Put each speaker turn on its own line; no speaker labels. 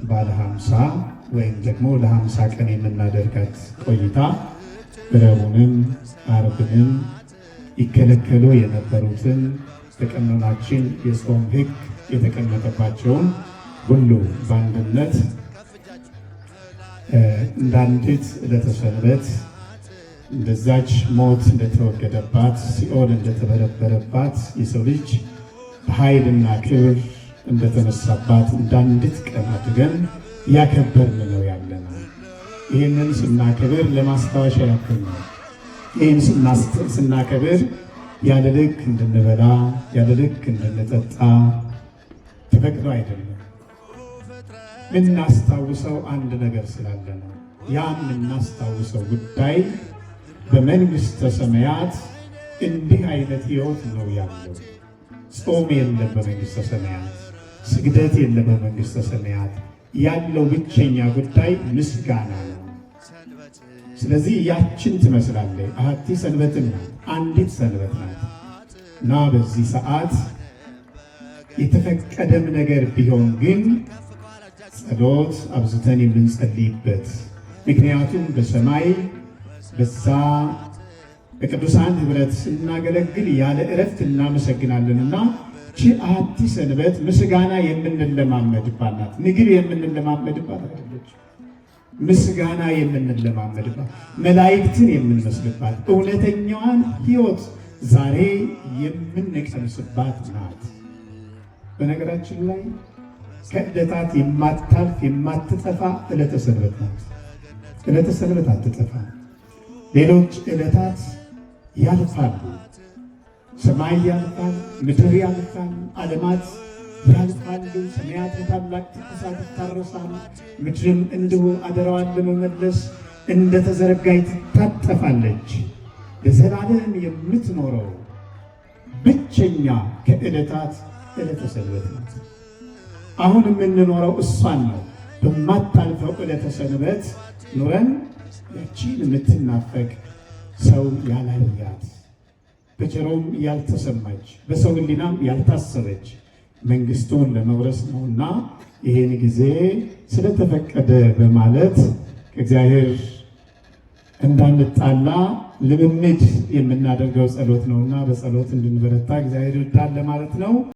ባለ 50 ወይም ደግሞ ለ50 ቀን የምናደርጋት ቆይታ ረቡዕንም ዓርብንም ይከለከሉ የነበሩትን በቀኖናችን የጾም ሕግ የተቀመጠባቸውን ሁሉ በአንድነት እንዳንዲት ዕለተ ሰንበት እንደዛች ሞት እንደተወገደባት፣ ሲኦል እንደተበረበረባት፣ የሰው ልጅ በኃይልና ክብር እንደተነሳባት እንዳንዲት ቀን አድርገን ያከበርን ነው ያለነው። ይህንን ስናከብር ለማስታወሻ ያክል ነው። ይህን ስናከብር ያለ ልክ እንድንበላ፣ ያለ ልክ እንድንጠጣ ተፈቅዶ አይደለም። የምናስታውሰው አንድ ነገር ስላለ ነው። ያ የምናስታውሰው ጉዳይ በመንግሥተ ሰማያት እንዲህ አይነት ሕይወት ነው ያለው። ጾም የለም በመንግሥተ ሰማያት፣ ስግደት የለም በመንግሥተ ሰማያት። ያለው ብቸኛ ጉዳይ ምስጋና ነው። ስለዚህ ያችን ትመስላለች። አሐቲ ሰንበትን ናት፣ አንዲት ሰንበት ናት እና በዚህ ሰዓት የተፈቀደም ነገር ቢሆን ግን ጸሎት አብዝተን የምንጸልይበት፣ ምክንያቱም በሰማይ በዛ በቅዱሳን ኅብረት ስናገለግል ያለ ዕረፍት እናመሰግናለንና ቺ አሐቲ ሰንበት ምስጋና የምንለማመድባት ናት። ምግብ የምንለማመድባት አይደለች። ምስጋና የምንለማመድባት፣ መላእክትን የምንመስልባት፣ እውነተኛዋን ሕይወት ዛሬ የምንቀምስባት ናት። በነገራችን ላይ ከዕለታት የማታልፍ የማትጠፋ ዕለተ ሰንበት ናት። ዕለተ ሰንበት አትጠፋ። ሌሎች ዕለታት ያልፋሉ። ሰማይ ያልፋል፣ ምድር ያልፋል፣ ዓለማት ያልፋሉ። ሰማያት በታላቅ ትኩሳት ይታረሳሉ፣ ምድርም እንዲሁ አደራዋን ለመመለስ እንደተዘረጋች ትታጠፋለች። ለዘላለም የምትኖረው ብቸኛ ከዕለታት ዕለተ ሰንበት ናት። አሁን የምንኖረው እሷን ነው። በማታልፈው ዕለተ ሰንበት ኑረን ያቺን የምትናፈቅ፣ ሰው ያላያት፣ በጆሮም ያልተሰማች፣ በሰው ሕሊናም ያልታሰበች መንግስቱን ለመውረስ ነውና ይህን ጊዜ ስለተፈቀደ በማለት ከእግዚአብሔር እንዳንጣላ ልምምድ የምናደርገው ጸሎት ነውና በጸሎት እንድንበረታ እግዚአብሔር ይርዳን ለማለት ነው።